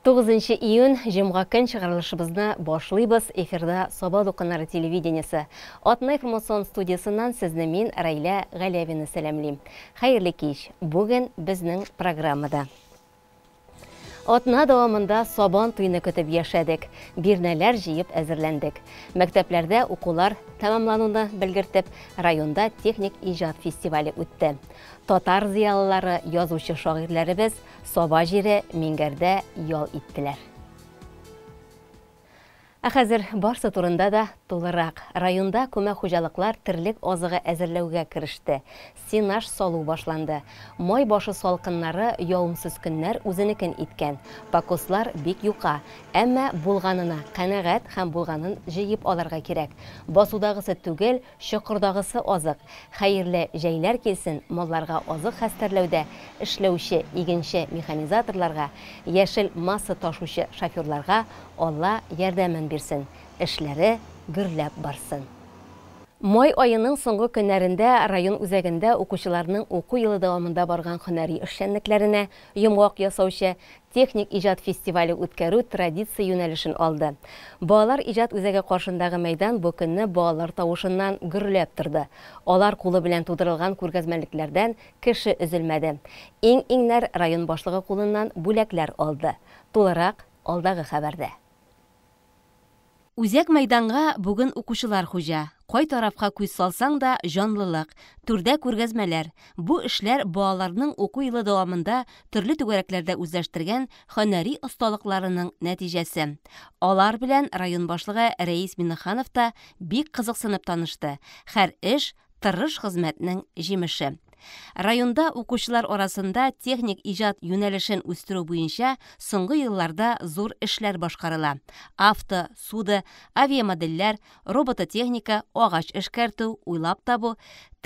9 июнь, җомга көн чыгарылышыбызны башлыйбыз. Эфирда Саба дулкыннары телевидениесе. Атна информацион студиясеннән сезне мин, Райлә Галявина сәламлим. Хәерле кич. Бүген безнең программада. Атна дәвамында Сабан туйны көтеп яшәдек, бирнәләр җыеп әзерләндек. Мәктәпләрдә укулар тәмамлануны белгертеп, районда техник иҗат фестивале үтте. Татар зыялылары, язучы шагыйрьләребез Саба җире Миңгәрдә ял иттеләр. Ә хәзер барсы турында да тулырак. Районда күмәк хуҗалыклар терлек азыгы әзерләүгә кереште. Сенаж салу башланды. Май башы салкыннары, явымсыз көннәр үзенекен иткән. Покослар бик юка. Әмма булганына канәгать һәм булганын җыеп алырга кирәк. Басудагысы түгел, чокырдагысы азык. Хәерле җәйләр килсен, малларга азык хәстәрләүдә эшләүче игенче механизаторларга, яшел масса ташучы шоферларга Алла ярдәмен бирсен, эшләре гөрләп барсын. Май аеның соңгы көннәрендә район үзәгендә укучыларның уку елы дәвамында барган һөнәри эшчәнлекләренә йомгак ясаучы техник иҗат фестивале үткәрү традиция юнәлешен алды. Балалар иҗат үзәге каршындагы мәйдан бу көнне балалар тавышыннан гөрләп торды. Алар кулы белән тудырылган күргәзмәлекләрдән кеше өзелмәде. Иң-иңнәр район башлыгы кулыннан бүләкләр алды. Тулырак алдагы хәбәрдә. Үзәк мәйданга бүген укучылар хуҗа. Кай тарафка күз салсаң да җанлылык, түрдә күргәзмәләр. Бу эшләр балаларның уку елы дәвамында төрле түгәрәкләрдә үзләштергән һөнәри осталыкларының нәтиҗәсе. Алар белән район башлыгы Рәис Миннеханов та бик кызыксынып танышты. Һәр эш тырыш хезмәтнең җимеше. Районда укучылар арасында техник иҗат юнәлешен үстерү буенча соңгы елларда зур эшләр башкарыла. Авто, суда, авиамодельләр, робототехника, агач эшкәртү, уйлап табу,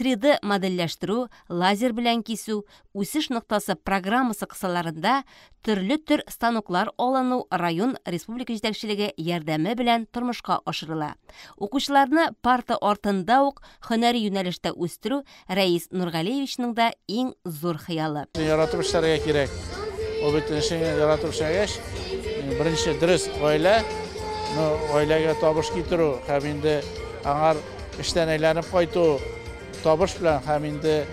3D модельләштерү, лазер белән кисү, үсеш ноктасы программасы кысаларында төрле төр станоклар алыну район республика җитәкчелеге ярдәме белән тормышка ашырыла. Укучыларны парта артында ук һөнәри юнәлештә үстерү Рәис Нургалиевичның да иң зур хыялы. Яратып эшләргә кирәк. Ул бит эшеңне яратып эшләгәч, беренче дөрес гаилә, но гаиләгә табыш китерү һәм инде аңар эштән әйләнеп кайту табыш белән һәм инде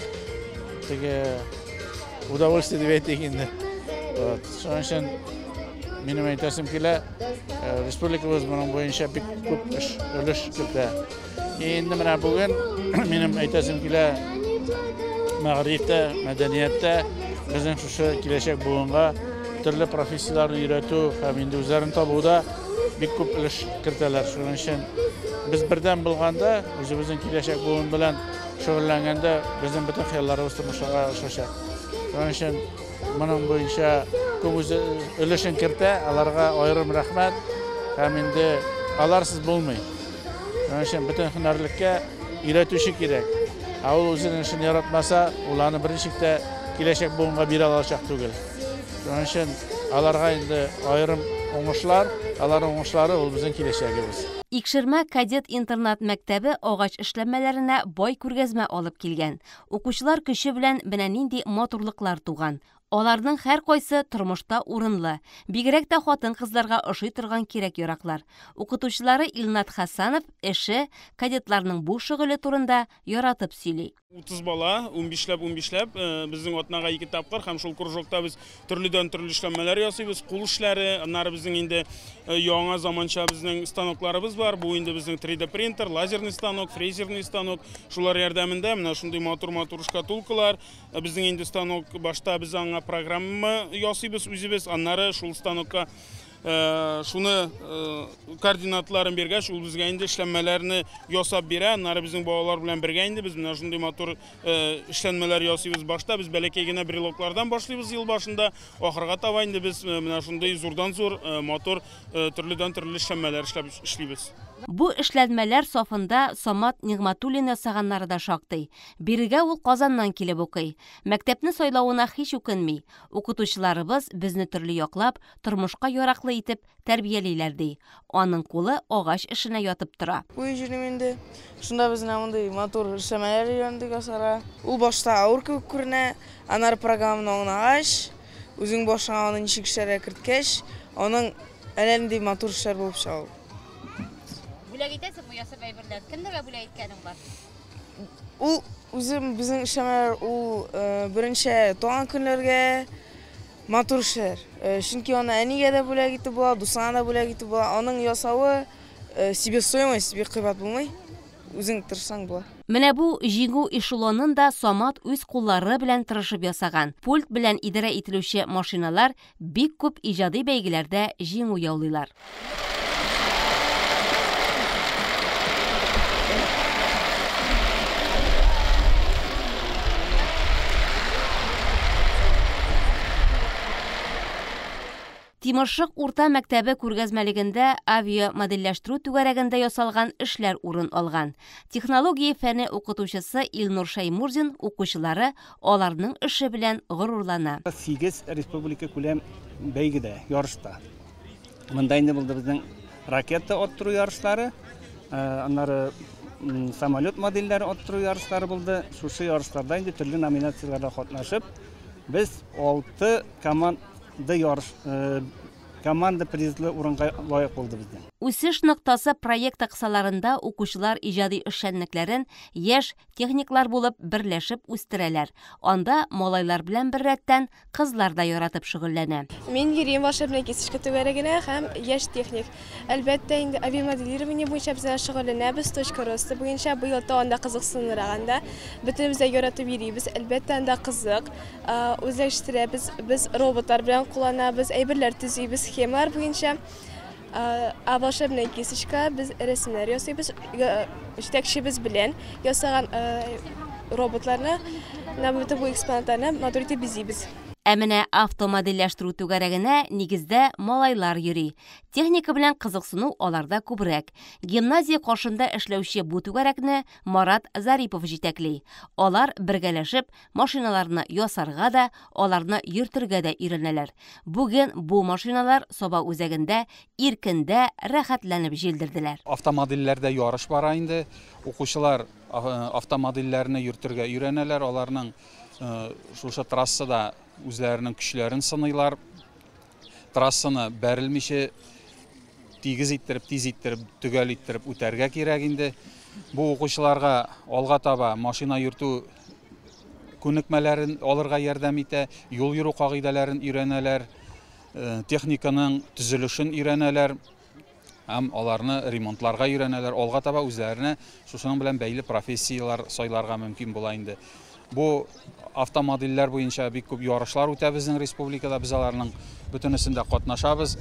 теге удовольствие дип әйтик инде. Вот. Шуның өчен минем әйтәсем килә, республикабыз моның буенча бик күп эш, өлеш кертә. Инде менә бүген минем әйтәсем килә, мәгарифтә, мәдәнияттә безнең шушы киләчәк буынга төрле профессияләрне өйрәтү һәм инде үзләрен табуда бик күп өлеш кертәләр. Шуның өчен без бердәм булганда, үзебезнең киләчәк буын белән шөгыльләнгәндә, безнең бөтен хыялларыбыз тормышка ашачак. Шуның өчен моның буенча күп үзе өлешен кертә, аларга аерым рәхмәт һәм инде аларсыз булмый. Шуның өчен бөтен һөнәрлеккә өйрәтүче кирәк. Ә ул үзенең эшен яратмаса, ул аны берничек тә киләчәк буынга бирә алачак түгел. Шуның өчен аларга инде аерым уңышлар, аларның уңышлары ул безнең киләчәгебез. Икшермә кадет интернат мәктәбе агач эшләнмәләренә бай күргәзмә алып килгән. Укучылар көче белән менә нинди матурлыклар туган. Аларның һәркайсы тормышта урынлы, бигрәк тә хатын-кызларга ошый торган кирәк-яраклар. Укытучылары Илнат Хасанов эше, кадетларның бу шөгыле турында яратып сөйли. 30 бала, унбишләп, унбишләп, безнең атнага 2 тапкыр һәм шул кружокта без төрледән төрле эшләнмәләр ясыйбыз, кул эшләре, аннары безнең инде яңа заманча безнең станокларыбыз бар. Бу инде безнең 3D принтер, лазерный станок, фрезерный станок. Шулар ярдәмендә менә шундый матур-матур шкатулкалар. Безнең инде станок башта без аңа программа ясыйбыз үзебез, аннары шул станокка шуны координатларын биргәч, ул безгә инде эшләнмәләрне ясап бирә. Аннары безнең балалар белән бергә инде без менә шундый матур эшләнмәләр ясыйбыз. Башта без бәләкәй генә брелоклардан башлыйбыз ел башында, ахырга таба инде без менә шундый зурдан-зур матур төрледән төрле эшләнмәләр эшләп эшлибез. Бу эшләнмәләр сафында Самат Нигъмәтуллин ясаганнары да шактый. Бирегә ул Казаннан килеп укый. Мәктәпне сайлавына һич үкенми. Укытучыларыбыз безне төрле яклап, тормышка яраклы итеп тәрбиялиләр ди. Аның кулы агач эшенә ятып тора. Уй җөрим инде. Шунда без менә мондый матур эшләмәләр өйрәндек ясарга. Ул башта авыр кебек күренә, аннары программаны аңлагач, Үзең башыңа аны ничек эшләргә керткәч, аның әллә нинди матур эшләр булып чыга ул. Бүләк итәсеңме ясап әйберләр? Кемнәргә бүләк иткәнең бар? Ул үзем безнең эшләмәләр ул беренче туган көннәргә матур эшләр. Чөнки аны әнигә дә бүләк итеп була, дусыңа да бүләк итеп була. Аның ясавы себестоимость бик кыйбат булмый. Үзең тырышсаң була. Менә бу җиңү эшелонын да Самат үз куллары белән тырышып ясаган. Пульт белән идарә ителүче машиналар бик күп иҗади бәйгеләрдә җиңү яулыйлар. Тимершык урта мәктәбе күргәзмәлегендә авиамодельләштерү түгәрәгендә ясалган эшләр урын алган. Технология фәне укытучысы Илнур Шәймурзин укучылары аларның эше белән горурлана. 8 республика күләм бәйгедә, ярышта. Монда инде булды безнең ракета аттыру ярышлары, аннары самолет модельләре аттыру ярышлары булды. Шушы ярышларда инде төрле номинацияләрдә катнашып, без 6 команда ярыш команда призлы урынга лаек булды бездән. Үсеш ноктасы проекты кысаларында укучылар иҗади эшчәнлекләрен яшь техниклар булып берләшеп үстерәләр. Анда малайлар белән беррәттән кызлар да яратып шөгыльләнә. Мин йөрим волшебная кисточка түгәрәгенә һәм яшь техник. Әлбәттә инде авиамоделирование буенча без шөгыльләнәбез, точка роста буенча быел анда кызыксыныраганда бөтенебез дә яратып йөрибез. Әлбәттә анда кызык, үзләштерәбез, без роботлар белән кулланабыз, әйберләр төзибез, схемалар буенча. А волшебная кисточка без рәсемнәр ясыйбыз, җитәкчебез белән ясаган роботларны, бу экспонатларны матур итеп бизибез. Ә менә автомодельләштерү түгәрәгенә нигездә малайлар йөри. Техника белән кызыксыну аларда күбрәк. Гимназия каршында эшләүче бу түгәрәкне Марат Зарипов җитәкли. Алар бергәләшеп машиналарны ясарга да, аларны йөртергә дә өйрәнәләр. Бүген бу машиналар Саба үзәгендә иркендә рәхәтләнеп җилдерделәр. Автомодельләрдә ярыш бара инде. Укучылар автомодельләрне йөртергә өйрәнәләр. Аларның шушы трассада үзләренең көчләрен сыныйлар. Трассаны бәрелмичә тигез иттереп, тиз иттереп, төгәл иттереп үтәргә кирәк инде. Бу укучыларга алга таба машина йөртү күнекмәләрен алырга ярдәм итә, юл йөрү кагыйдәләрен өйрәнәләр, техниканың төзелешен өйрәнәләр һәм аларны ремонтларга өйрәнәләр. Алга таба үзләренә шушының белән бәйле профессияләр сайларга мөмкин була инде. Бу автомодельләр буенча бик күп ярышлар үтә безнең республикада. Без аларның бөтенесендә катнашабыз,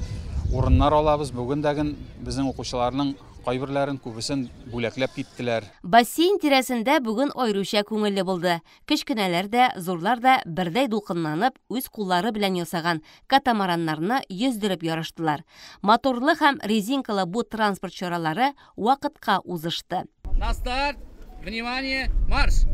урыннар алабыз. Бүген дә безнең укучыларның кайберләрен күбесен бүләкләп киттеләр. Бассейн тирәсендә бүген аеруча күңелле булды. Кечкенәләр дә, зурлар да бердәй дулкынланып, үз куллары белән ясаган катамараннарны йөздереп ярыштылар. Моторлы һәм резинкалы бу транспорт чаралары вакытка узышты. На старт, внимание, марш!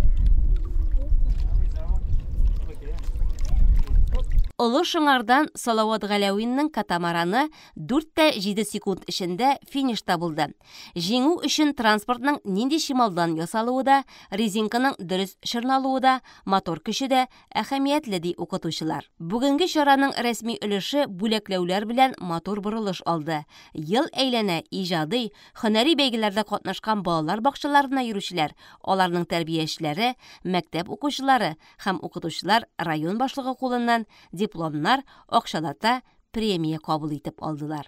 Олы Шыңардан Салават Галәвиннең катамараны 4,7 секунд эчендә финишта булды. Җиңү өчен транспортның нинди чималдан ясалуы да, резинканың дөрес чорналуы да, мотор көче дә әһәмиятле, ди укытучылар. Бүгенге чараның рәсми өлеше бүләкләүләр белән матур борылыш алды. Ел әйләнә иҗади, һөнәри бәйгеләрдә катнашкан балалар бакчаларына йөрүчеләр, аларның тәрбиячеләре, мәктәп укучылары һәм укытучылар район башлыгы кулыннан дипломнар, акчалата премия кабул итеп алдылар.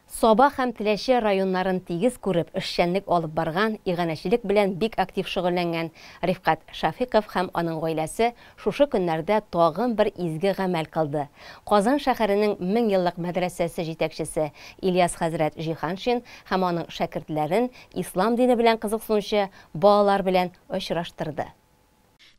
Саба һәм Теләче районнарын тигез күреп, эшчәнлек алып барган, иганәчелек белән бик актив шөгыльләнгән Рифкать Шафиков һәм аның гаиләсе шушы көннәрдә тагын бер изге гамәл кылды. Казан шәһәренең 1000 еллык мәдрәсәсе җитәкчесе Ильяс хәзрәт Җиһаншин һәм аның шәкертләрен ислам дине белән кызыксынучы балалар белән очраштырды.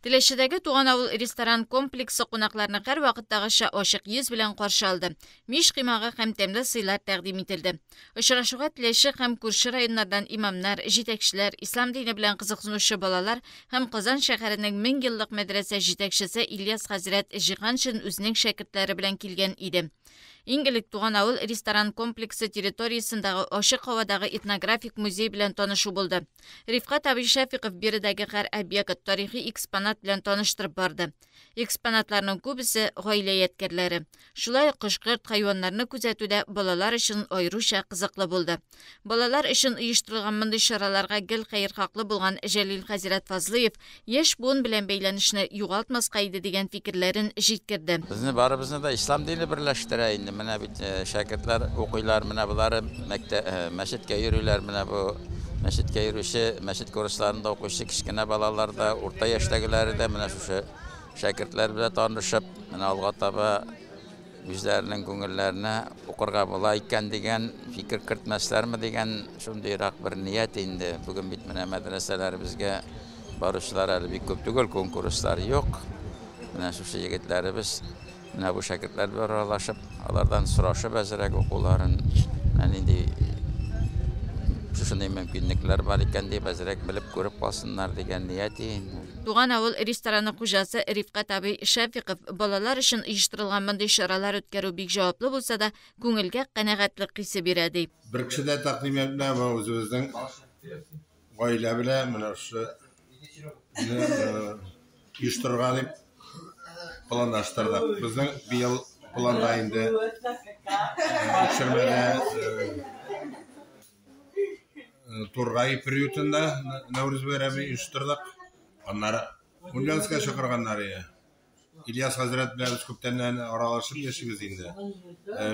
Теләчедәге Туган авыл ресторан комплексы кунакларны һәр вакыттагыча ачык йөз белән каршы алды. Мич кыймагы һәм тәмле сыйлар тәкъдим ителде. Очрашуга Теләче һәм күрше районнардан имамнар, җитәкчеләр, ислам дине белән кызыксынучы балалар һәм Казан шәһәренең 1000 еллык мәдрәсә җитәкчесе Ильяс хәзрәт Җиһаншин үзенең шәкертләре белән килгән иде. Иң элек Туган авыл ресторан комплексы территориясендәге ачык һавадагы этнографик музей белән танышу булды. Рифкать абый Шәфиков биредәге һәр объект, тарихи экспонат белән таныштырып барды. Экспонатларның күбесе гаилә ядкәрләре. Шулай ук кош-корт, хайваннарны күзәтү дә балалар өчен аеруча кызыклы булды. Балалар өчен оештырылган мондый чараларга гел хәерхаклы булган Җәлил хәзрәт Фазлыев яшь буын белән бәйләнешне югалтмаска иде дигән фикерләрен җиткерде. Безне барыбызны да ислам дине берләштерә инде. Менә бит шәкертләр укыйлар, менә болары мәктә, мәчеткә йөриләр, менә бу мәчеткә йөрүче, мәчет курсларында укучы кечкенә балалар да, урта яшьтәгеләре дә менә шушы шәкертләр белән танышып, менә алга таба үзләренең күңелләренә укырга була икән дигән фикер кертмәсләрме дигән шундыйрак бер ният инде. Бүген бит менә мәдрәсәләребезгә баручылар әле бик күп түгел, конкурслар юк. Менә шушы егетләребез менә бу шәкертләр белән аралашып, алардан сорашып әзрәк укуларын, менә нинди шушындый мөмкинлекләр бар икән дип әзрәк белеп күреп калсыннар дигән ният инде. Туган авыл рестораны хуҗасы Рифкать абый Шәфиков балалар өчен оештырылган мондый чаралар үткәрү бик җаваплы булса да, күңелгә канәгатьлек хисе бирә, ди. Бер кеше дә тәкъдим итмә, бу үзебезнең гаилә белән менә шушы оештырырга дип планлаштырдык. Безнең быел планда инде Икшермәдә Тургай приютында Нәүрүз бәйрәме оештырдык. Аннары Ульяновскка чакырганнар иде. Ильяс хәзрәт белән без күптәннән аралашып яшибез инде.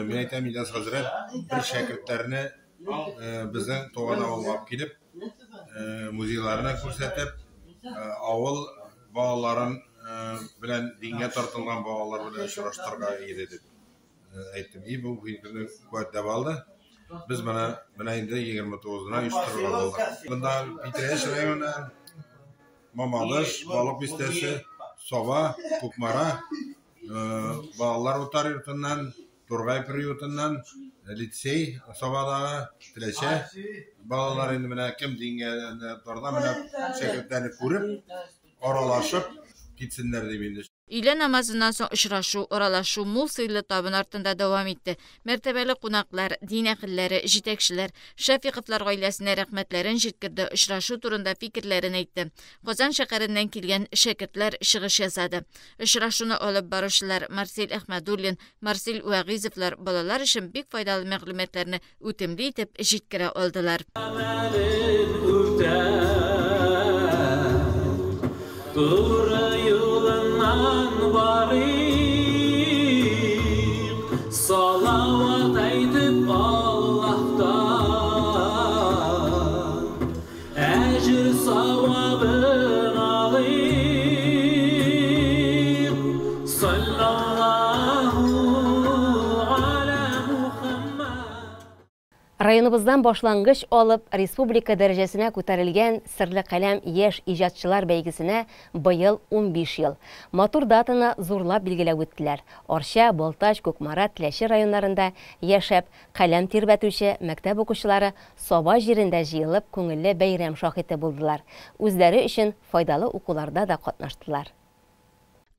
Мин әйтәм, Ильяс хәзрәт бер шәкертләрне безнең туган авылга алып килеп, музейларны күрсәтеп, авыл балаларын белән дингә тартылган балалар белән очраштырырга иде дип әйттем. И бу фикерне куәтләп алды. Без моны менә инде 29-на оештырырга булдык. Монда Питрәч районы, Мамадыш, Балык Бистәсе, Саба, Кукмара, балалар утар йортыннан, Тургай приютыннан, лицей Сабадагы, Теләчә балалар инде менә кем дингә тарда менә шәкертләрне күреп, аралашып китсеннәр дип инде. Өйлә намазыннан соң очрашу, аралашу мул сыйлы табын артында дәвам итте. Мәртәбәле кунаклар, дин әһелләре, җитәкчеләр Шәфиковлар гаиләсенә рәхмәтләрен җиткерде, очрашу турында фикерләрен әйтте. Казан шәһәреннән килгән шәкертләр чыгыш ясады. Очрашуны алып баручылар Марсель Әхмәдуллин, Марсель Вәгыйзовлар балалар өчен бик файдалы мәгълүматларны үтемле итеп җиткерә алдылар. Туры юлыннан барыйк, салават әйтеп Аллаһтан, әҗер савабын алыйк. Саллаллаһу аля Мухаммад. Районыбыздан башлангыч алып республика дәрәҗәсенә күтәрелгән Серле каләм яшь иҗатчылар бәйгесенә быел 15 ел. Матур датаны зурлап билгеләп үттеләр. Арча, Балтач, Кукмара, Теләче районнарында яшәп, каләм тирбәтүче мәктәп укучылары Саба җирендә җыелып күңелле бәйрәм шаһиты булдылар. Үзләре өчен файдалы укуларда да катнаштылар.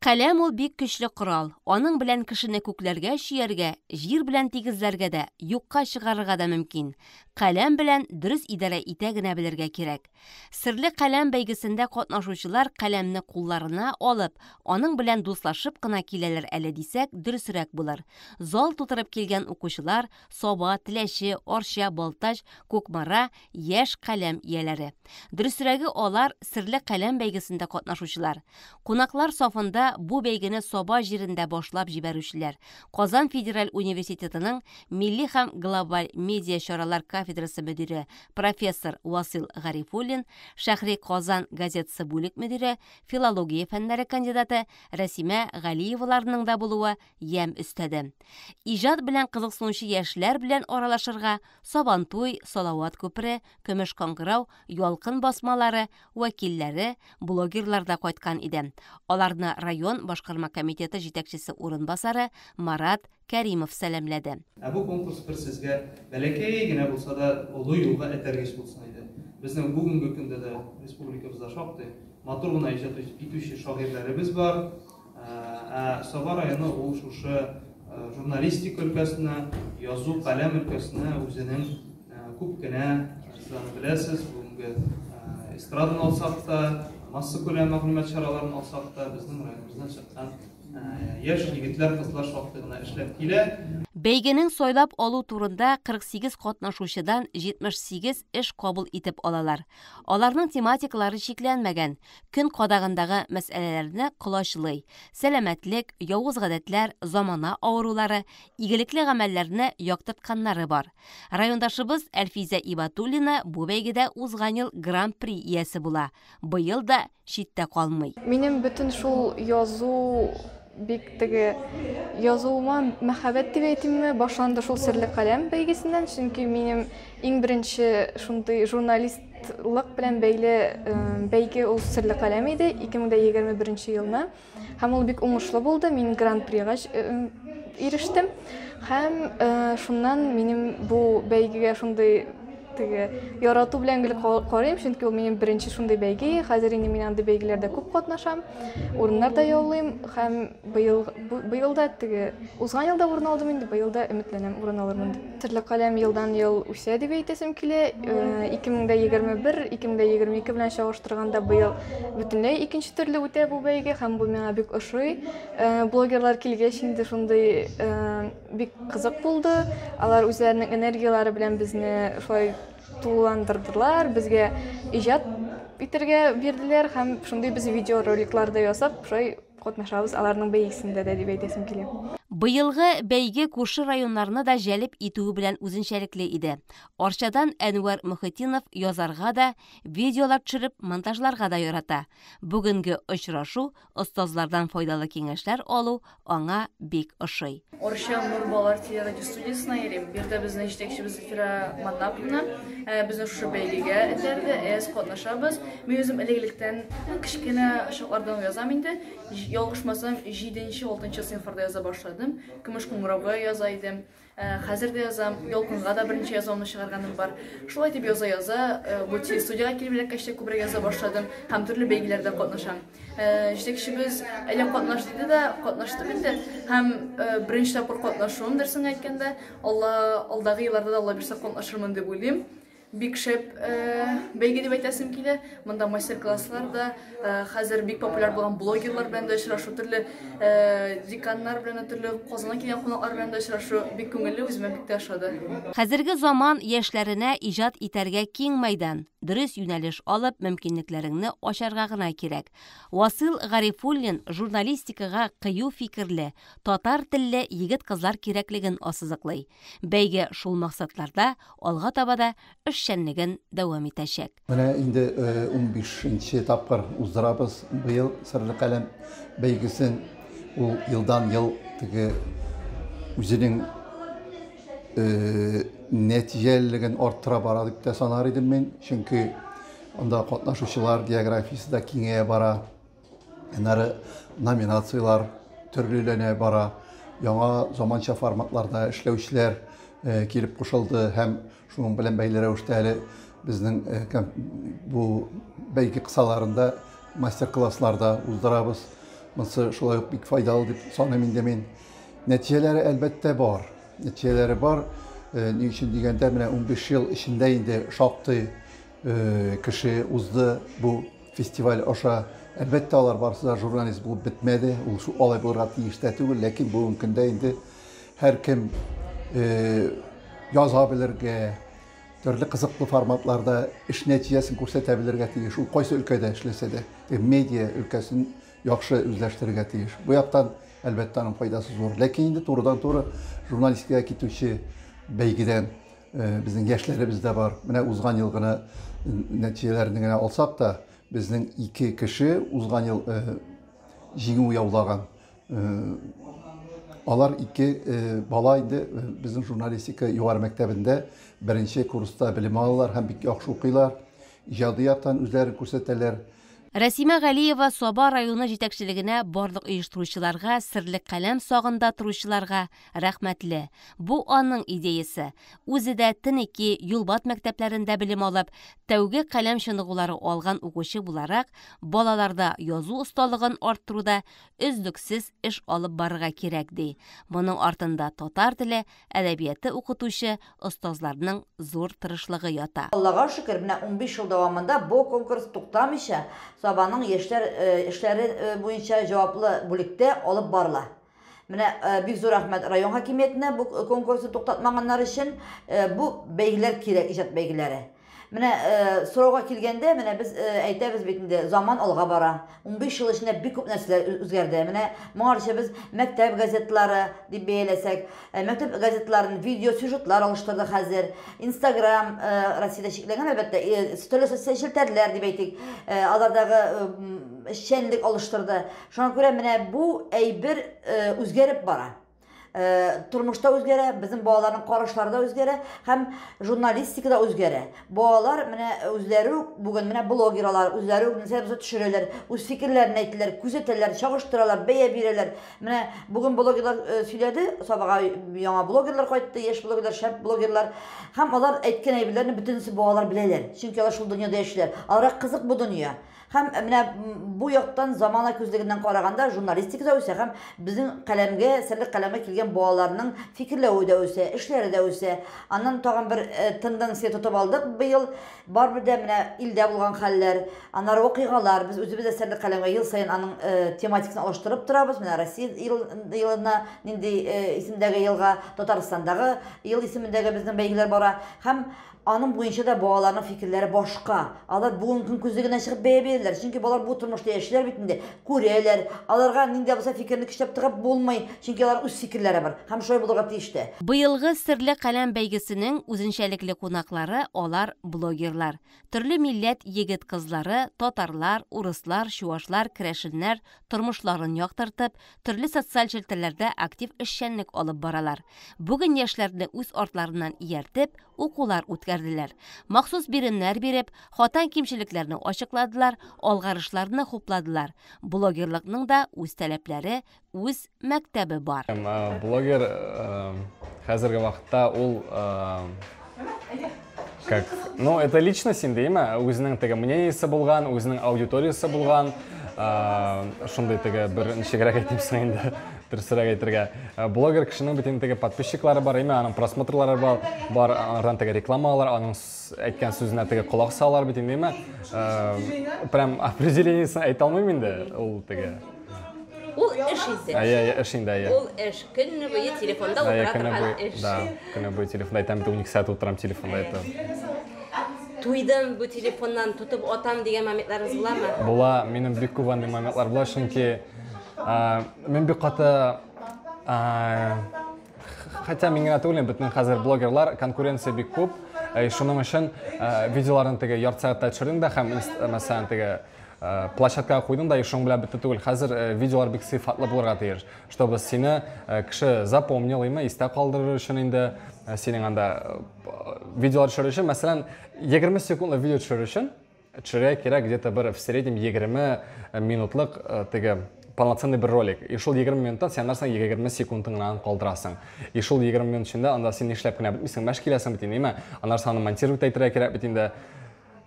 Каләм ул бик көчле корал. Аның белән кешене күкләргә чөяргә, җир белән тигезләргә дә, юкка чыгарырга да мөмкин. Каләм белән дөрес идарә итә генә белергә кирәк. Серле каләм бәйгесендә катнашучылар каләмне кулларына алып, аның белән дуслашып кына киләләр әле дисәк, дөресрәк булыр. Зал тутырып килгән укучылар Саба, Теләче, Арча, Балтач, Кукмара яшь каләм ияләре. Дөресрәге алар Серле каләм бәйгесендә катнашучылар. Кунаклар сафында бу бәйгене Саба җирендә башлап җибәрүчеләр. Казан федераль университетының милли һәм глобаль медиа чаралар кафедрасы мөдире профессор Васил Гарифуллин, Шәһри Казан газетасы бүлек мөдире, филология фәннәре кандидаты Рәсимә Галиеваларның да булуы ямь өстәде. Иҗат белән кызыксынучы яшьләр белән аралашырга Сабантуй, Салават күпере, Көмеш кыңгырау, Ялкын басмалары вәкилләре, блогерлар да кайткан иде. Аларны район башкарма комитеты җитәкчесе урынбасары Марат Кәримов сәламләде. Ә бу конкурс бер сезгә бәләкәй генә булса да олы юлга этәргеч булсын иде. Безнең бүгенге көндә дә республикабызда шактый матур гына иҗат итүче шагыйрьләребез бар. Ә Саба районы ул шушы журналистика өлкәсенә, язу, каләм өлкәсенә үзенең күп кенә, сез аны беләсез, бүгенге эстраданы алсак та, массакүләм мәгълүмат чараларын алсак та, безнең районыбыздан чыккан яшь егетләр, кызлар шактый гына эшләп килә. Бәйгенең сайлап алу турында 48 катнашучыдан 78 эш кабул итеп алалар. Аларның тематикалары чикләнмәгән, көн кадагындагы мәсьәләләрне колачлый. Сәламәтлек, явыз гадәтләр, замана авырулары, игелекле гамәлләрне яктыртканнары бар. Райондашыбыз Әлфизә Ибатуллина бу бәйгедә узган ел гран-при иясе була. Быел да читтә калмый. Минем бөтен шул язу бик теге язуыма мәхәббәт дип әйтимме, башланды шул Серле каләм бәйгесеннән, чөнки минем иң беренче шундый журналистлык белән бәйле бәйге ул Серле каләм иде 2021 елны. Һәм ул бик уңышлы булды, мин гран-прига ирештем. Һәм шуннан минем бу бәйгегә шундый теге ярату белән гел карыйм, чөнки ул минем беренче шундый бәйге. Хәзер инде мин андый бәйгеләрдә күп катнашам, урыннар да яулыйм һәм быел быел да теге узган елда урын алдым инде, быел да өметләнәм урын алырмын дип. Серле каләм елдан-ел үсә дип әйтәсем килә. 2021, 2022 белән чагыштырганда быел бөтенләй икенче төрле үтә бу бәйге һәм бу миңа бик ошый. Блогерлар килгәч инде шундый бик кызык булды. Алар үзләренең энергияләре белән безне шулай тулыландырдылар, безгә иҗат итәргә бирделәр һәм шундый без видеороликлар да ясап, шулай катнашабыз аларның бәйгесендә дә дип әйтәсем килә. Быелгы бәйге күрше районнарны да җәлеп итүе белән үзенчәлекле иде. Арчадан Әнвәр Мөхетдинов язарга да, видеолар төшереп, монтажларга да ярата. Бүгенге очрашу, остазлардан файдалы киңәшләр алу аңа бик ошый. Арча Нур балалар телерадиостудиясенә йөрим. Биредә безнең җитәкчебез Зөлфирә Маннаповна безне шушы бәйгегә этәрде, әз катнашабыз. Мин үзем элек-электән кечкенә чаклардан язам инде. Ялгышмасам, 7-6 сыйныфларда яза башладым. Көмеш кыңгырауга яза идем. Хәзер дә язам, Ялкынга да берничә язуымны чыгарганым бар. Шулай итеп яза-яза, бу телестудиягә килеп эләккәч тә күбрәк яза башладым һәм төрле бәйгеләрдә катнашам. Җитәкчебез әле катнаш диде дә, катнаштым инде. Һәм беренче тапкыр катнашуым дөресен әйткәндә, Алла алдагы елларда да Алла бирсә катнашырмын дип уйлыйм. Бик шәп бәйге дип әйтәсем килә. Монда мастер-класслар да, хәзер бик популяр булган блогерлар белән дә очрашу, төрле деканнар белән дә, төрле Казаннан килгән кунаклар белән дә очрашу бик күңелле, үземә бик тә ошады. Хәзерге заман яшьләренә иҗат итәргә киң мәйдан, дөрес юнәлеш алып, мөмкинлекләреңне ачарга гына кирәк. Васил Гарифуллин журналистикага кыю фикерле, татар телле егет-кызлар кирәклеген ассызыклый. Бәйге шул максатларда алга таба да эшчәнлеген дәвам итәчәк. Менә инде 15нче тапкыр уздырабыз быел Серле каләм бәйгесен. Ул елдан-ел теге үзенең нәтиҗәлелеген арттыра бара дип тә санар идем мин, чөнки анда катнашучылар географиясе дә киңәя бара. Аннары номинацияләр төрлеләнә бара. Яңа заманча форматларда эшләүчеләр килеп кушылды һәм шуның белән бәйле рәвештә әле безнең бу бәйге кысаларында мастер-класслар да уздырабыз. Монысы шулай ук бик файдалы дип саныйм инде мин. Нәтиҗәләре әлбәттә бар. Нәтиҗәләре бар. Ни өчен дигәндә, менә 15 ел эчендә инде шактый кеше узды бу фестиваль аша. Әлбәттә, алар барысы да журналист булып бетмәде. Ул шу алай булырга тиеш тә түгел, ләкин бүгенге көндә инде һәркем яза белергә, төрле кызыклы форматларда эш нәтиҗәсен күрсәтә белергә тиеш. Ул кайсы өлкәдә эшләсә дә, медиа өлкәсен яхшы үзләштерергә тиеш. Бу яктан әлбәттә аның файдасы зур. Ләкин инде турыдан-туры журналистикага китүче бәйгедән безнең яшьләребез дә бар. Менә узган ел гына нәтиҗәләрен генә алсак та, безнең ике кеше узган ел җиңү яулаган. Алар ике бала инде безнең журналистика югары мәктәбендә беренче курста белем алалар һәм бик яхшы укыйлар. Иҗади яктан үзләрен күрсәтәләр. Рәсимә Галиева Саба районы җитәкчелегенә, барлык оештыручыларга, серле каләм сагында торучыларга рәхмәтле. Бу аның идеясе. Үзе дә Тенеки, Юлбат мәктәпләрендә белем алып, тәүге каләм чыныгулары алган укучы буларак, балаларда язу осталыгын арттыруда өзлексез эш алып барырга кирәк, ди. Моның артында татар теле, әдәбияты укытучы остазларның зур тырышлыгы ята. Аллага шөкер, менә 15 ел дәвамында бу конкурс туктамыйча Сабаның яшьләр эшләре буенча җаваплы бүлектә алып барыла. Менә бик зур рәхмәт район хакимиятенә бу конкурсны туктатмаганнар өчен. Бу бәйгеләр кирәк, иҗат бәйгеләре. Менә сорауга килгәндә, менә без әйтәбез бит инде, заман алга бара. 15 ел эчендә бик күп нәрсәләр үзгәрде. Менә моңарчы без мәктәп газетлары дип бәяләсәк, мәктәп газетларын видео сюжетлар алыштырды хәзер. Инстаграм Россиядә чикләнгән, әлбәттә, төрле социаль челтәрләр дип әйтик, алардагы эшчәнлек алыштырды. Шуңа күрә менә бу әйбер үзгәреп бара. Тормышта үзгәрә, безнең балаларның карашлары да үзгәрә һәм журналистика да үзгәрә. Балалар менә үзләре үк бүген менә блогер алар, үзләре үк нәрсә булса төшерәләр, үз фикерләрен әйтәләр, күзәтәләр, чагыштыралар, бәя бирәләр. Менә бүген блогерлар сөйләде, Сабага яңа блогерлар кайтты, яшь блогерлар, шәп блогерлар. Һәм алар әйткән әйберләрне бөтенесе балалар беләләр, чөнки алар шул дөньяда яшиләр. Аларга кызык бу дөнья. Һәм менә бу яктан замана күзлегеннән караганда журналистика да үсә һәм безнең каләмгә, серле каләмгә килгән балаларның фикерләве дә үсә, эшләре дә үсә. Аннан тагын бер тенденция тотып алдык быел. Барыбер дә менә илдә булган хәлләр, аннары вакыйгалар. Без үзебез дә серле каләмгә ел саен аның тематикасын алыштырып торабыз. Менә Россия елына нинди исемдәге елга, Татарстандагы ел исемендәге безнең бәйгеләр бара. Һәм аның буенча да балаларның фикерләре башка. Алар бүгенге көн күзлегеннән чыгып бәя бирәләр. Чөнки балалар бу тормышта яшиләр бит инде, күрәләр. Аларга нинди дә булса фикерне көчләп тыгып булмый, чөнки алар үз фикерләре бар һәм шулай булырга тиеш тә. Быелгы Серле каләм бәйгесенең үзенчәлекле кунаклары алар блогерлар. Төрле милләт егет-кызлары, татарлар, урыслар, чуашлар, керәшеннәр тормышларын яктыртып, төрле социаль челтәрләрдә актив эшчәнлек алып баралар. Бүген яшьләрне үз артларыннан ияртеп, укулар үткәрделәр. Махсус биремнәр биреп, хата кимчелекләрне ачыкладылар, алгарышларны хупладылар. Блогерлыкның да үз таләпләре, үз мәктәбе бар. Блогер хәзерге вакытта ул как, ну, это личность инде, әйме? Үзенең теге мнениесе булган, үзенең аудиториясе булган, шундый теге бер ничегрәк әйтим соң инде, дөресрәк әйтергә. Блогер кешенең бит инде теге подписчиклары бар, әйме, аның просмотрлары бар, бар, анардан теге рекламалар, аның әйткән сүзенә теге колак салалар бит инде, әйме? Прям определениесен әйтә алмыйм инде, ул теге. Ул эш инде. Әйе, әйе, эш инде, әйе. Ул эш. Көне буе телефонда Әйе, утыра көне торган буе, эш. Да, көне буе телефонда әйтәм, бит 12 сәгать утырам телефонда, это. Туйдым бу телефоннан, тотып атам дигән моментларыгыз буламы? Була, минем бик күп андый моментлар була, чөнки мин бик каты, хотя мин генә түгел, бөтен хәзер блогерлар, конкуренция бик күп. Шуның өчен видеоларны теге ярты сәгатьтә төшердең дә һәм мәсәлән, теге площадкага куйдың да, и шуның белән бетте түгел. Хәзер видеолар бик сыйфатлы булырга тиеш, чтобы сине кеше запомнил, име, истә калдырыр өчен инде синең анда видеолар төшерер өчен, мәсәлән, 20 секундлы видео төшерер өчен төшерергә кирәк где-то бер в среднем 20 минутлык теге полноценный бер ролик. И шул 20 минуттан син аннан 20 секундын гына калдырасың. И шул 20 минут эчендә анда син нишләп кенә бетмисең, мәш киләсең бит инде, име? Аннан соң аны монтировать итәргә кирәк бит инде.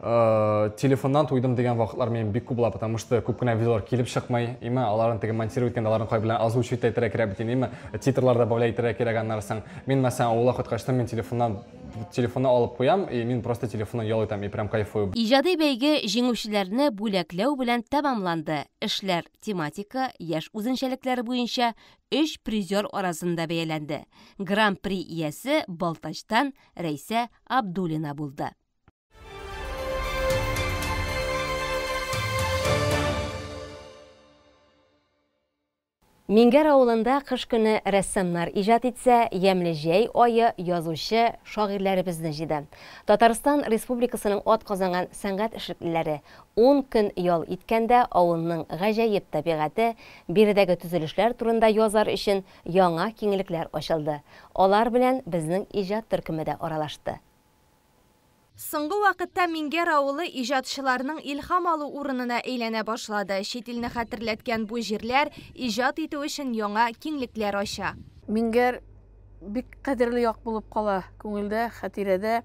Телефоннан туйдым дигән вакытлар минем бик күп була, потому что күп кенә видеолар килеп чыкмый, име, аларын теге монтировать иткәндә аларын кай белән озвучивать итәргә кирәк бит инде, име, титрлар добавлять итәргә кирәк аннан соң. Мин, мәсәлән, авылга кайткач та мин телефонны алып куям, и мин просто телефоннан ял итәм, и прям кайфую. Иҗади бәйге җиңүчеләрне бүләкләү белән тәмамланды. Эшләр тематика, яшь үзенчәлекләре буенча 3 призер арасында бәяләнде. Гран-при иясе Балтачтан Рәйсә Абдуллина булды. Миңгәр авылында кыш көне рәссамнар иҗат итсә, ямьле җәй ае язучы шагыйрьләребезне җыйды. Татарстан Республикасының ат казанган сәнгать эшлеклеләре 10 көн ял иткәндә авылның гаҗәеп табигате, биредәге төзелешләр турында язар өчен яңа киңлекләр ачылды. Алар белән безнең иҗат төркеме дә аралашты. Соңгы вакытта Миңгәр авылы иҗатчыларның илһам алу урынына әйләнә башлады. Чит илне хәтерләткән бу җирләр иҗат итү өчен яңа киңлекләр ача. Миңгәр бик кадерле як булып кала күңелдә, хатирәдә.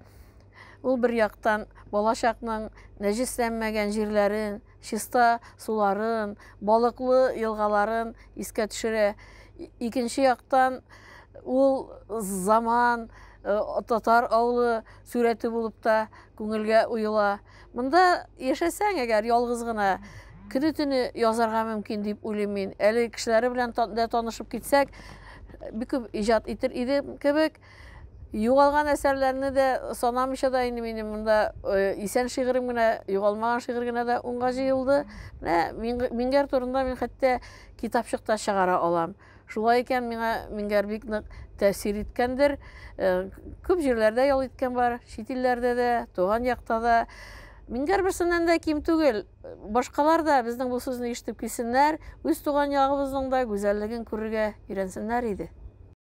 Ул бер яктан балачакның нәҗесләнмәгән җирләрен, чиста суларын, балыклы елгаларын искә төшерә. Икенче яктан ул заман, татар авылы сурәте булып та күңелгә уела. Монда яшәсәң әгәр ялгыз гына, көне-төне язарга мөмкин дип уйлыйм мин. Әле кешеләре белән дә танышып китсәк, бик күп иҗат итер идем кебек. Югалган әсәрләрне дә санамыйча да инде минем монда исән шигырем генә, югалмаган шигырь генә дә унга җыелды. Менә Миңгәр турында мин хәтта китапчык та чыгара алам. Шулай икән, миңа Миңгәр бик нык тәэсир иткәндер. Күп җирләрдә ял иткән бар, чит илләрдә дә, туган якта да. Миңгәр берсеннән дә ким түгел. Башкалар да безнең бу сүзне ишетеп килсеннәр, үз туган ягыбызның да гүзәллеген күрергә өйрәнсеннәр иде.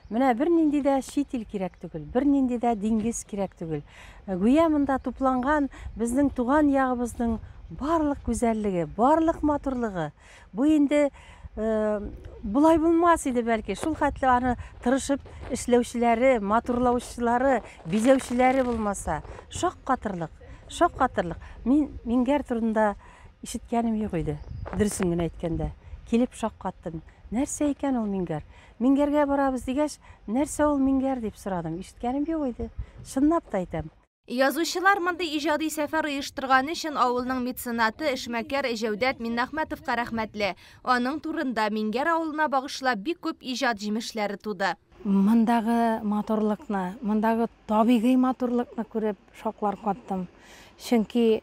Менә бернинди дә чит ил кирәк түгел, бернинди дә диңгез кирәк түгел. Гүя монда тупланган безнең туган ягыбызның барлык гүзәллеге, барлык матурлыгы. Бу инде болай булмас иде бәлки, шул хәтле аны тырышып эшләүчеләре, матурлаучылары, бизәүчеләре булмаса, шаккатырлык, шаккатырлык. Мин Миңгәр турында ишеткәнем юк иде, дөресен генә әйткәндә. Килеп шаккаттым. Нәрсә икән ул Миңгәр? Миңгәргә барабыз дигәч, нәрсә ул Миңгәр дип сорадым. Ишеткәнем юк иде. Чынлап та әйтәм. Язучылар мондый иҗади сәфәр оештырган өчен авылның меценаты, эшмәкәр Җәүдәт Миннәхмәтовка рәхмәтле. Аның турында Миңгәр авылына багышлап бик күп иҗат җимешләре туды. Мондагы матурлыкны, мондагы табигый матурлыкны күреп шаклар каттым. Чөнки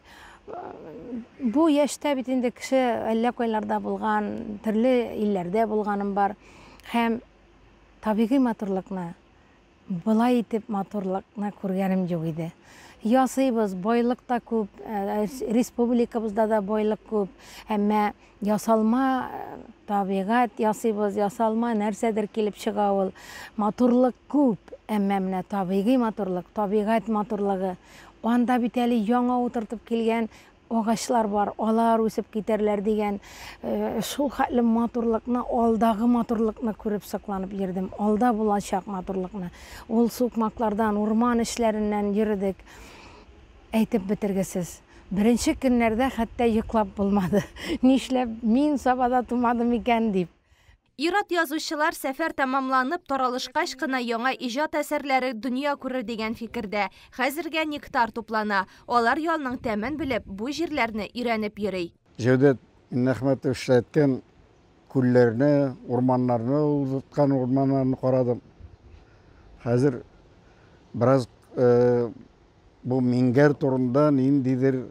бу яшьтә бит инде кеше әллә кайларда булган, төрле илләрдә булганым бар. Һәм табигый матурлыкны, болай итеп матурлыкны күргәнем юк иде. Ясыйбыз, байлык та күп, республикабызда да байлык күп, әмма ясалма табигать ясыйбыз, ясалма нәрсәдер килеп чыга ул. Матурлык күп, әмма менә табигый матурлык, табигать матурлыгы. Анда бит әле яңа утыртып килгән агачлар бар, алар үсеп китәрләр дигән шул хәтле матурлыкны, алдагы матурлыкны күреп сокланып йөрдем. Алда булачак матурлыкны. Ул сукмаклардан, урман эчләреннән йөрдек. Әйтеп бетергесез. Беренче көннәрдә хәтта йоклап булмады. Нишләп мин Сабада тумадым икән дип. Ир-ат язучылар сәфәр тәмамланып таралышкач кына яңа иҗат әсәрләре дөнья күрер дигән фикердә. Хәзергә нектар туплана. Алар ялның тәмен белеп, бу җирләрне өйрәнеп йөри. Җәүдәт Миннәхмәтов эшләткән күлләрне, урманнарны, узаткан урманнарны карадым. Хәзер бераз бу Миңгәр турында ниндидер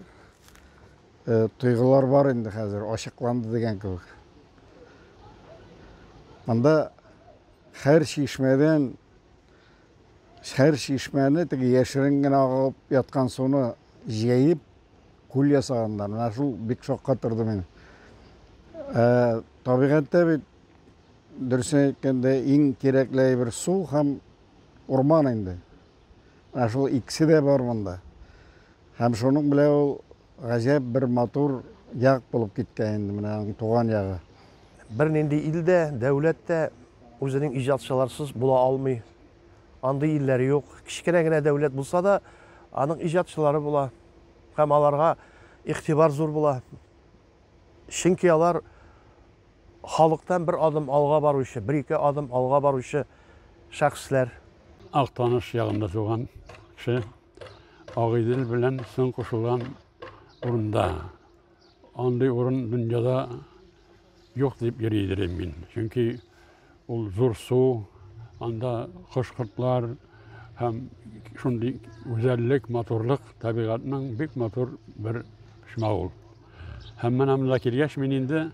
тойгылар бар инде хәзер, ачыкланды дигән кебек. Монда һәр чишмәдән, һәр чишмәне теге яшерен генә агып яткан суны җәеп күл ясаганнар. Менә шул бик шаккатырды мине. Табигатьтә бит, дөресен әйткәндә, иң кирәкле әйбер су һәм урман инде. Менә шул икесе дә бар монда. Һәм шуның белән ул гаҗәп бер матур як булып киткән инде, менә аның туган ягы. Бернинди илдә, дәүләт тә үзенең иҗатчыларсыз була алмый. Андый илләр юк. Кечкенә генә дәүләт булса да, аның иҗатчылары була. Һәм аларга игътибар зур була. Чөнки алар халыктан бер адым алга баручы, бер-ике адым алга баручы шәхесләр. Актаныш ягында туган кеше Агыйдел белән соң кушылган урында. Андый урын дөньяда юк дип йөри идем мин. Чөнки ул зур су, анда кош-кортлар һәм шундый гүзәллек, матурлык, табигатьнең бик матур бер почмагы ул. Һәм менә монда килгәч, мин инде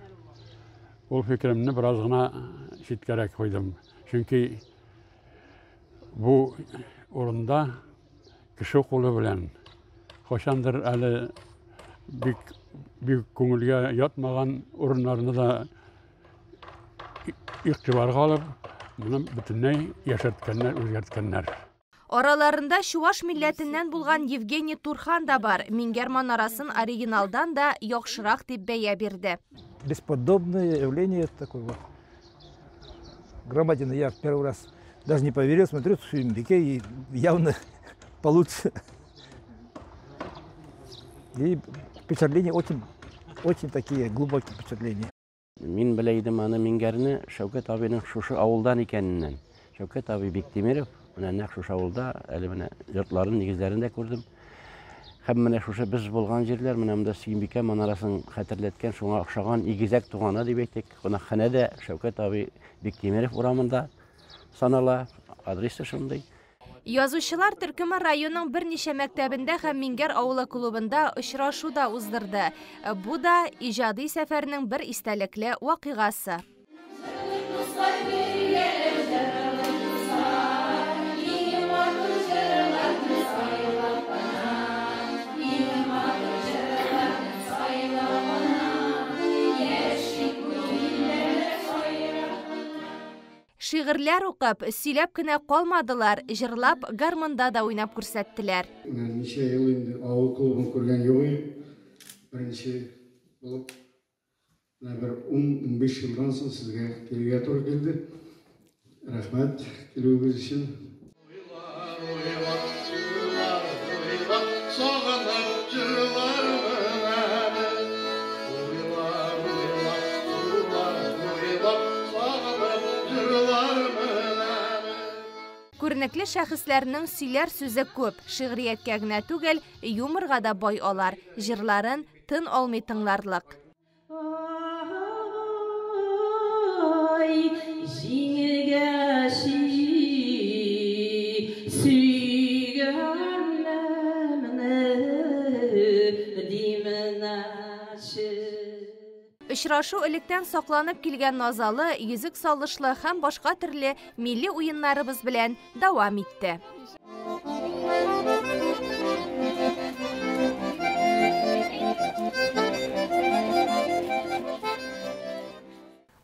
ул фикеремне бераз гына читкәрәк куйдым. Чөнки бу урында кеше кулы белән кайчандыр әле бик бик күңелгә ятмаган урыннарны да игътибарга алып, моны бөтенләй яшәрткәннәр, үзгәрткәннәр. Араларында чуваш милләтеннән булган Евгений Турхан да бар. Миңгәр манарасын оригиналдан да яхшырак дип бәя бирде. Бесподобное явление такое вот. Громадина, я в первый раз даже не поверил, смотрю, Сююмбике и явно получше. И впечатления очень, очень такие глубокие впечатления. Мин белә идем аны Миңгәрне Шәүкәт абыйның шушы авылдан икәненнән. Шәүкәт абый Биктимиров менә нәкъ шушы авылда, әле менә йортларын, нигезләрен дә күрдем. Һәм менә шушы без булган җирләр, менә монда Сөембикә манарасын хәтерләткән, шуңа охшаган игезәк туганы дип әйтик. Кунакханә дә Шәүкәт абый Биктимиров урамында санала, адресы шундый. Язучылар төркеме районның берничә мәктәбендә һәм Миңгәр авылы клубында очрашу да уздырды. Бу да иҗади сәфәрнең бер истәлекле вакыйгасы. Шигырьләр укып, сөйләп кенә калмадылар, җырлап, гармунда да уйнап күрсәттеләр. Ничә ел инде авыл клубын күргән юк иде. Беренче булып, менә бер 10-15 елдан соң сезгә килергә туры килде. Рәхмәт килүегез өчен. Күренекле шәхесләрнең сөйләр сүзе күп, шигърияткә генә түгел, юморга да бай алар, җырларын тын алмый тыңларлык. Ай, җиңегә Очрашу электән сакланып килгән назалы, йөзек салышлы һәм башка төрле милли уеннарыбыз белән дәвам итте.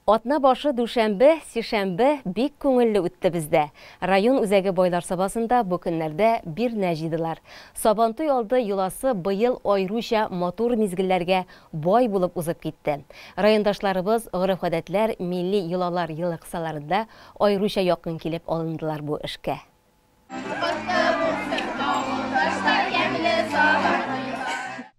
Атна башы дүшәмбе, сишәмбе бик күңелле үтте бездә. Район үзәге Байлар Сабасында бу көннәрдә бирнә җыйдылар. Сабантуй алды йоласы быел айруча матур мизгелләргә бай булып узып китте. Райондашларыбыз гореф-гадәтләр, милли йолалар елы кысаларында айруча якын килеп алындылар бу эшкә.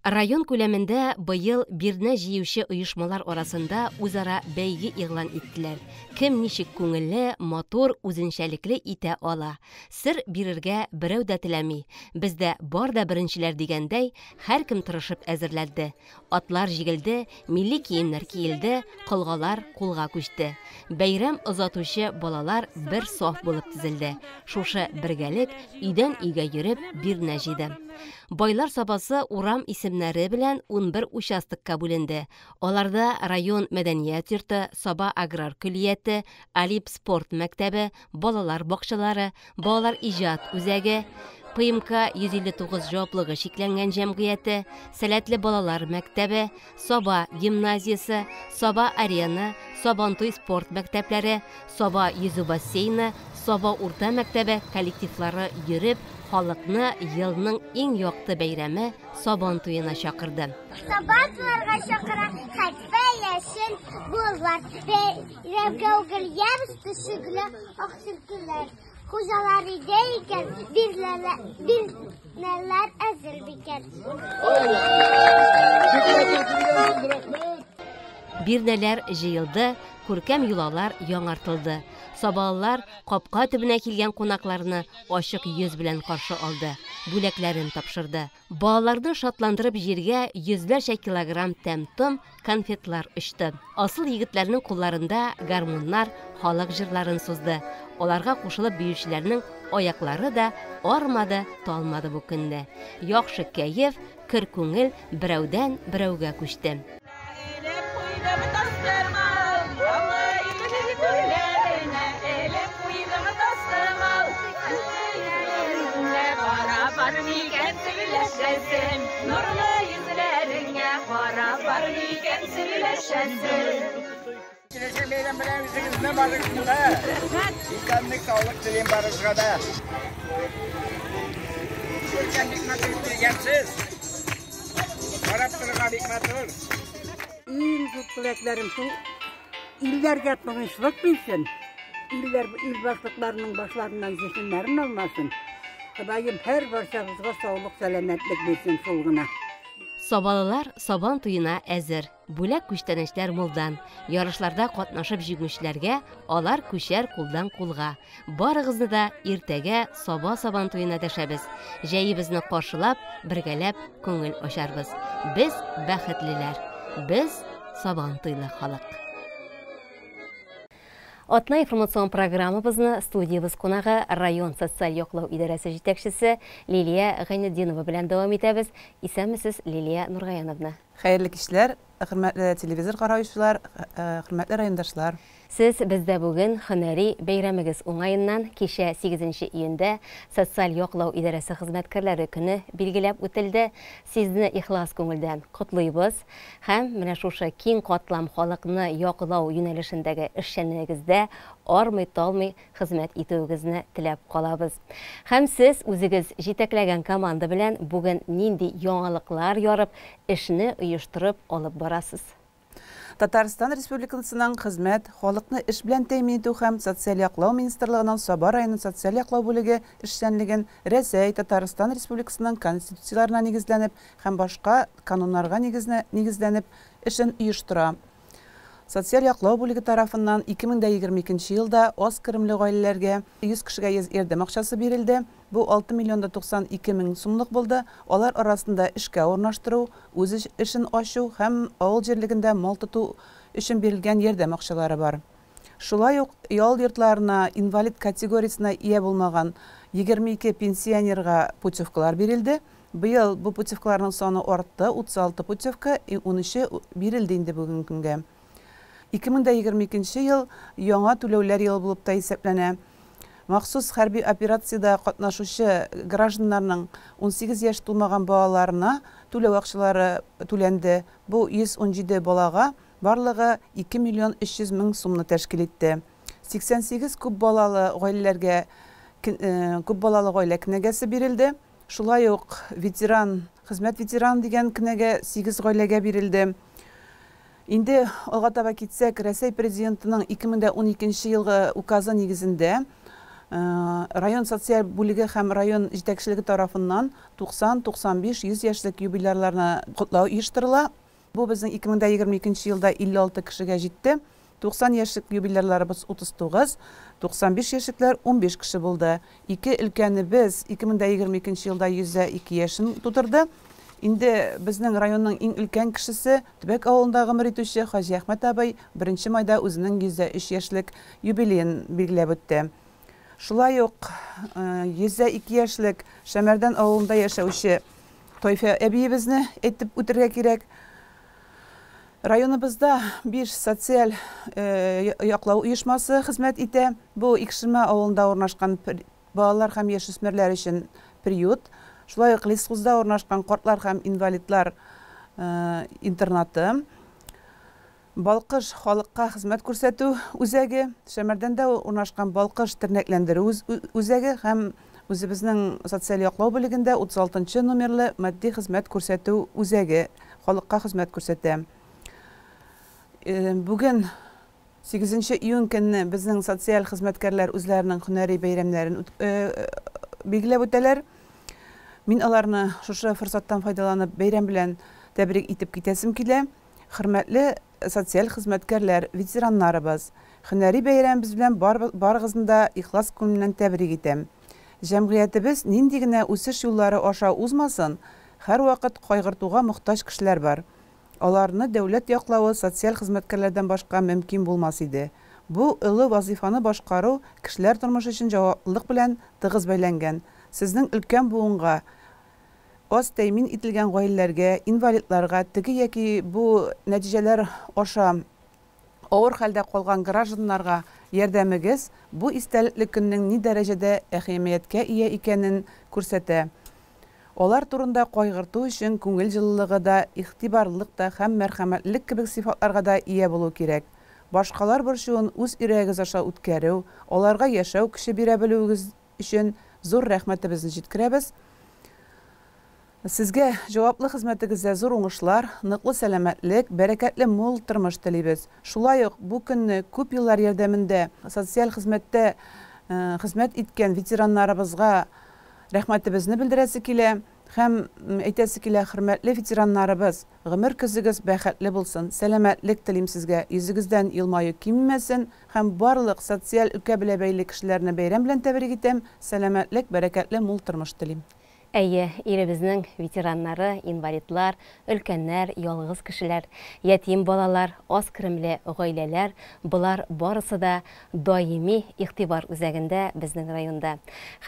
Район күләмендә быел бирнә җыючы оешмалар арасында үзара бәйге игълан иттеләр. Кем ничек күңелле, матур, үзенчәлекле итә ала. Сер бирергә берәү дә теләми. Бездә бар да беренчеләр дигәндәй, һәркем тырышып әзерләнде. Атлар җигелде, милли киемнәр киелде, колгалар кулга күчте. Бәйрәм озатучы балалар бер саф булып тезелде. Шушы бергәлек өйдән өйгә йөреп бирнә җыйды. Байлар Сабасы урам исемнәре белән 11 участокка бүленде. Аларда район мәдәният йорты, Саба аграр көллияте, Алип спорт мәктәбе, балалар бакчалары, балалар иҗат үзәге, ПМК 159 җаваплыгы чикләнгән җәмгыяте, Сәләтле балалар мәктәбе, Саба гимназиясе, Саба арена, Сабантуй спорт мәктәпләре, Саба йөзү бассейны, Саба урта мәктәбе коллективлары йөреп, халыкны елның иң якты бәйрәме Сабан туена чакырды. Сабантуйларга чакыра хәтфә яшел бурлар, бәйрәмгә үгелгән төшекле ак төлкеләр. Хуҗалар өйдә икән, бирнәләр әзер микән? Бирнәләр җыелды, күркәм йолалар яңартылды. Сабалылар капка төбенә килгән кунакларны ачык йөз белән каршы алды, бүләкләрен тапшырды. Балаларны шатландырып җиргә йөзләрчә килограмм тәм-том, конфетлар очты. Асыл егетләрнең кулларында гармуннар халык җырларын сузды. Аларга кушылып биючеләрнең аяклары да армады, талмады бу көнне. Яхшы кәеф, көр күңел берәүдән берәүгә күчте. Киләчәк бәйрәм белән үзегезне барыгызны да. Рәхмәт. Исәнлек, саулык телим барыгызга да. Күркәм бик матур килгәнсез. Карап торырга бик матур. Иң зур теләкләрем шул илләргә тынычлык бирсен. Илләр ил башлыкларының башларыннан зиһеннәрен алмасын. Ходаем һәр барчабызга саулык, сәламәтлек бирсен шул гына. Сабалылар Сабан туена әзер. Бүләк күчтәнәчләр мулдан. Ярышларда катнашып җиңүчеләргә алар күчәр кулдан кулга. Барыгызны да иртәгә Саба Сабан туена дәшәбез. Җәебезне каршылап, бергәләп күңел ачарбыз. Без бәхетлеләр. Без Сабан туйлы халык. Атна информацион программабызны студиябез кунагы район социаль яклау идарәсе җитәкчесе Лилия Гайнетдинова белән дәвам итәбез. Исәнмесез, Лилия Нургаяновна. Хәерле кичләр, хөрмәтле телевизор караучылар, хөрмәтле райондашлар. Сез бездә бүген һөнәри бәйрәмегез уңаеннан кичә 8 июньдә социаль яклау идарәсе хезмәткәрләре көне билгеләп үтелде. Сезне ихлас күңелдән котлыйбыз һәм менә шушы киң катлам халыкны яклау юнәлешендәге эшчәнлегегездә армый-талмый хезмәт итүегезне теләп калабыз. Һәм сез үзегез җитәкләгән команда белән бүген нинди яңалыклар ярып, эшне оештырып алып барасыз? Татарстан Республикасының хезмәт, халыкны эш белән тәэмин итү һәм социаль яклау министрлыгының Саба районы социаль яклау бүлеге эшчәнлеген Рәсәй, Татарстан Республикасының конституцияларына нигезләнеп һәм башка кануннарга нигезләнеп эшен оештыра. Социаль яклау бүлеге тарафыннан 2022 елда аз керемле гаиләләргә 100 кешегә 100 ярдәм акчасы бирелде. Бу 6 миллион да 92 мең сумлык булды. Алар арасында эшкә урнаштыру, үз эшен ачу һәм авыл җирлегендә мал тоту өчен бирелгән ярдәм акчалары бар. Шулай ук ял йортларына инвалид категориясенә ия булмаган 22 пенсионерга путевкалар бирелде. Быел бу путевкаларның саны артты, 36 путевка, 13-е бирелде инде бүгенге көнгә. 2022 ел яңа түләүләр елы булып та исәпләнә. Махсус хәрби операциядә катнашучы гражданнарның 18 яшь тулмаган балаларына түләү акчалары түләнде. Бу 117 балага барлыгы 2 миллион 300 мең сумны тәшкил итте. 88 күп балалы гаиләләргә күп балалы гаилә кенәгәсе бирелде. Шулай ук ветеран, хезмәт ветеран дигән кенәгә 8 гаиләгә бирелде. Инде алга таба китсәк, Рәсәй президентының 2012 елгы указы нигезендә район социаль бүлеге һәм район җитәкчелеге тарафыннан 90, 95, 100 яшьлек юбилярларны котлау оештырыла. Бу безнең 2022 елда 56 кешегә җитте. 90 яшьлек юбилярларыбыз 39, 95 яшьлекләр 15 кеше булды. Ике өлкәнебез 2022 елда 102 яшен тутырды. Инде безнең районның иң өлкән кешесе, Төбәк авылында гомер итүче Хаҗи Әхмәт абый 1 майда үзенең 103 яшьлек юбилеен билгеләп үтте. Шулай ук 102 яшьлек Шәмәрдән авылында яшәүче Тайфә әбиебезне әйтеп үтергә кирәк. Районыбызда 5 социаль яклау оешмасы хезмәт итә. Бу Икшермә авылында урнашкан балалар һәм яшүсмерләр өчен приют. Шулай ук Лесхозда урнашкан картлар һәм инвалидлар интернаты. Балкыш халыкка хезмәт күрсәтү үзәге, Шәмәрдәндә урнашкан Балкыш тернәкләндерү үзәге һәм үзебезнең социаль яклау бүлегендә 36 номерлы матди хезмәт күрсәтү үзәге халыкка хезмәт күрсәтә. Бүген 8 июнь көнне безнең социаль хезмәткәрләр үзләренең һөнәри бәйрәмнәрен билгеләп үтәләр. Мин аларны шушы форсаттан файдаланып бәйрәм белән тәбрик итеп китәсем килә. Хөрмәтле социаль хезмәткәрләр, ветераннарыбыз, һөнәри бәйрәмебез белән барыгызны да ихлас күңелемнән тәбрик итәм. Җәмгыятебез нинди генә үсеш юллары аша узмасын, һәрвакыт кайгыртуга мохтаҗ кешеләр бар. Аларны дәүләт яклавы социаль хезмәткәрләрдән башка мөмкин булмас иде. Бу олы вазифаны башкару кешеләр тормышы өчен җаваплылык белән тыгыз бәйләнгән. Сезнең өлкән буынга, аз тәэмин ителгән гаиләләргә, инвалидларга, теге яки бу нәтиҗәләр аша авыр хәлдә калган гражданнарга ярдәмегез бу истәлекле көннең ни дәрәҗәдә әһәмияткә ия икәнен күрсәтә. Алар турында кайгырту өчен күңел җылылыгы да, игътибарлылык та һәм мәрхәмәтлелек кебек сыйфатларга да ия булу кирәк. башкалар борчуын үз йөрәгегез аша үткәрү, аларга яшәү көче бирә белүегез өчен зур рәхмәтебезне җиткерәбез. Сезгә җаваплы хезмәтегездә зур уңышлар, ныклы сәламәтлек, бәрәкәтле мул тормыш телибез. Шулай ук бу көнне күп еллар ярдәмендә социаль хезмәттә хезмәт иткән ветераннарыбызга рәхмәтебезне белдерәсе килә һәм әйтәсе килә, хөрмәтле ветераннарыбыз, гомер көзегез бәхетле булсын, сәламәтлек телим сезгә, йөзегездән елмаю кимемәсен һәм барлык социаль өлкә белә бәйле кешеләрне бәйрәм белән тәбрик итәм, сәламәтлек, бәрәкәтле мул тормыш телим. Әйе, илебезнең ветераннары, инвалидлар, өлкәннәр, ялгыз кешеләр, ятим балалар, аз керемле гаиләләр, болар барысы да даими игътибар үзәгендә безнең районда.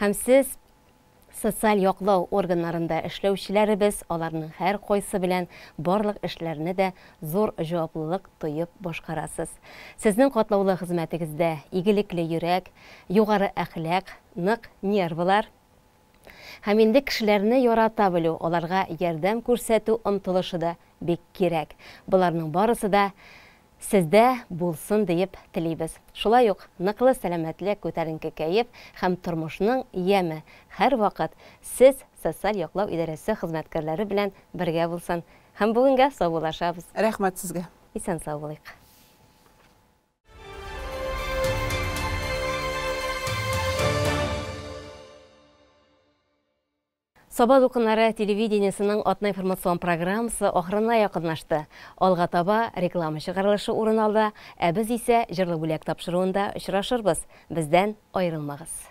Һәм сез, социаль яклау органнарында эшләүчеләребез, аларның һәркайсы белән барлык эшләрне дә зур җаваплылык тоеп башкарасыз. Сезнең катлаулы хезмәтегездә игелекле йөрәк, югары әхлак, нык нервылар, Һәм инде кешеләрне ярата белү, аларга ярдәм күрсәтү омтылышы да бик кирәк. Боларның барысы да сездә булсын диеп телибез. Шулай ук ныклы сәламәтлек, күтәренке кәеф һәм тормышның яме һәрвакыт сез социаль яклау идарәсе хезмәткәрләре белән бергә булсын. Һәм бүгенгә саубуллашабыз. Рәхмәт сезгә. Исән-сау булыйк. Саба дулкыннары телевидениесының атна информацион программасы ахырына якынлашты. Алга таба реклама чыгарылышы урын алды, ә без исә җырлы бүләк тапшыруында очрашырбыз. Бездән аерылмагыз.